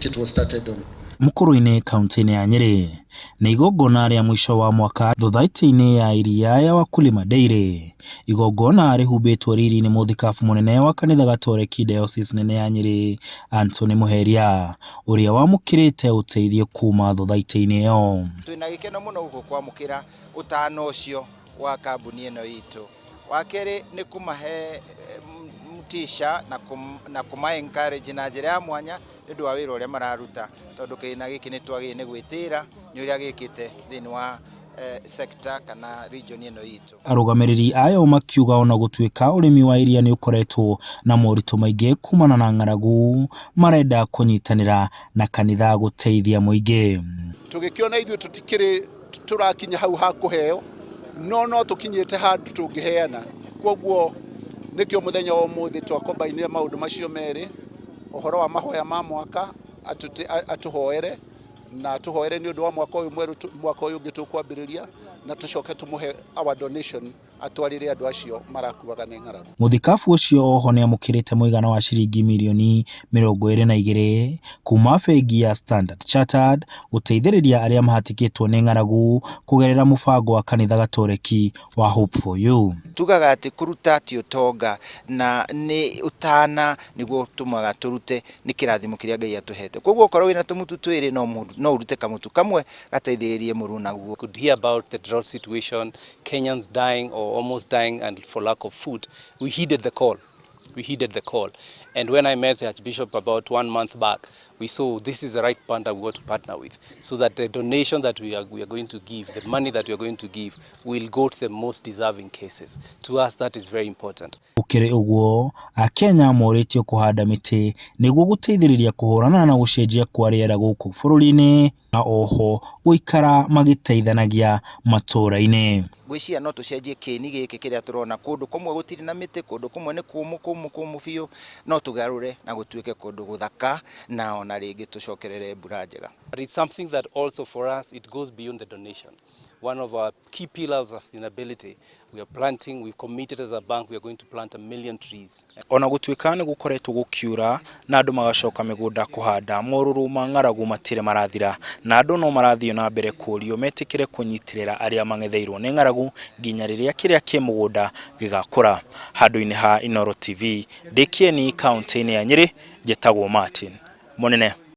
It was started on. Mũkũrũ-inĩ kaunti-inĩ ya Nyĩrĩ nĩ igongona rĩa mũico wa mwaka thothaitĩ-inĩ ya iria ya Wakulima Dairy. Igongona rĩhumbĩtwo riri nĩ mũthikabu mũnene wa kanitha Gatoreki Diocese nene ya Nyĩrĩ Anthony Muheria ũrĩa wamũkĩrĩte ũteithio kuma thothaitĩ-inĩ ĩyo. Twĩna gĩkeno mũno gũkũ kwamũkĩra ũtana ũcio wa kambuni ĩno itũ. Wa kerĩ nĩ kũmahe mtisha na kũma encourage na njĩra ya mwanya nĩ ũndũ wa wĩra ũrĩa mararuta, tondũ kĩgĩna gĩkĩ nĩ twagĩrĩire nĩ gwĩtĩĩra nĩ ũrĩa gĩkĩte thĩinĩ wa sector kana region ĩno itũ. Arũgamĩrĩri ayo makiuga ona gũtuĩka ũrĩmi wa iria nĩ ũkoretwo na moritũ maingĩ kumana na ng'aragu, marenda kũnyitanĩra na kanitha gũteithia mũingĩ. Tũgĩkĩona ithuĩ tũtikĩrĩ tũrakinya hau ha kũheo, no no tũkinyĩte handũ tũngĩheana. Koguo nĩkĩo mũthenya wa ũmũthĩ twakombainire maũndũ macio merĩ, ũhoro wa mahoya ma mwaka atũhoere na atũhoere nĩ ũndũ wa mwaka ũyũ mwerũ, mwaka ũyũ ũngĩ tũkwambĩrĩria, na tũcoke tũmũhe our donation atwarĩre andũ acio marakuaga nĩ ng'aragu. Mũthikabu ũcio oho nĩamũkĩrĩte mũigana wa ciringi mirioni 22 kuma bengi ya Standard Chartered gũteithĩrĩria arĩa mahatĩkĩtwo nĩ ng'aragu kũgerera mũbango wa kanitha Gatoreki wa Hope for You. Tugaga atĩ kũruta ti ũtonga na nĩ ũtana nĩguo ũtũmaga tũrute, nĩ kĩrathimo kĩrĩa Ngai atũhete. Koguo okorwo wĩna tũmũtu twĩrĩ no ũrute kamũtu kamwe gateithĩrĩrie mũrunaguo. Could hear about the drought situation, Kenyans dying or almost dying and for lack of food. We heeded the call. We heeded the call. And when I met the Archbishop about one month back, we saw this is the right partner we want to partner with, so that the donation that we are going to give, the money that we are going to give, will go to the most deserving cases. To us, that is very important. Gũkĩrĩ ũguo, Akenya morĩtio kũhanda mĩtĩ nĩguo gũteithĩrĩria kũhũrana na gũcenjia kwa rĩera gũkũ bũrũri-inĩ na oho gũikara magĩteithanagia matũũra-inĩ. Ngwĩciria no tũcenjie kĩni gĩkĩ kĩrĩa tũrona kũndũ kũmwe gũtirĩ na mĩtĩ, kũndũ kũmwe nĩ kũmũ kũmũ kũmũ biũ, no tũgarũre na gũtuĩke kũndũ gũthaka na ona rĩngĩ tũcokerere mbura njega. But it's something that also for us, it goes beyond the donation. One of our key pillars of sustainability, we are planting, we've committed as a bank, we are going to plant 1 million trees. Ona gũtuĩka nĩ gũkoretwo gũkiura na andũ magacoka mĩgũnda kũhanda, morũrũ ma ng'aragu matirĩ marathira na andũ no marathiĩ na mbere kũũrio metĩkĩre kũnyitĩrĩra arĩa mang'etheirwo nĩ ng'aragu nginya rĩrĩa kĩrĩa kĩ mũgũnda gĩgakũra. Handũ-inĩ ha Inooro TV, ndĩ Kĩeni kaunti-inĩ ya Nyĩrĩ, njĩtagwo Martin Mũnene.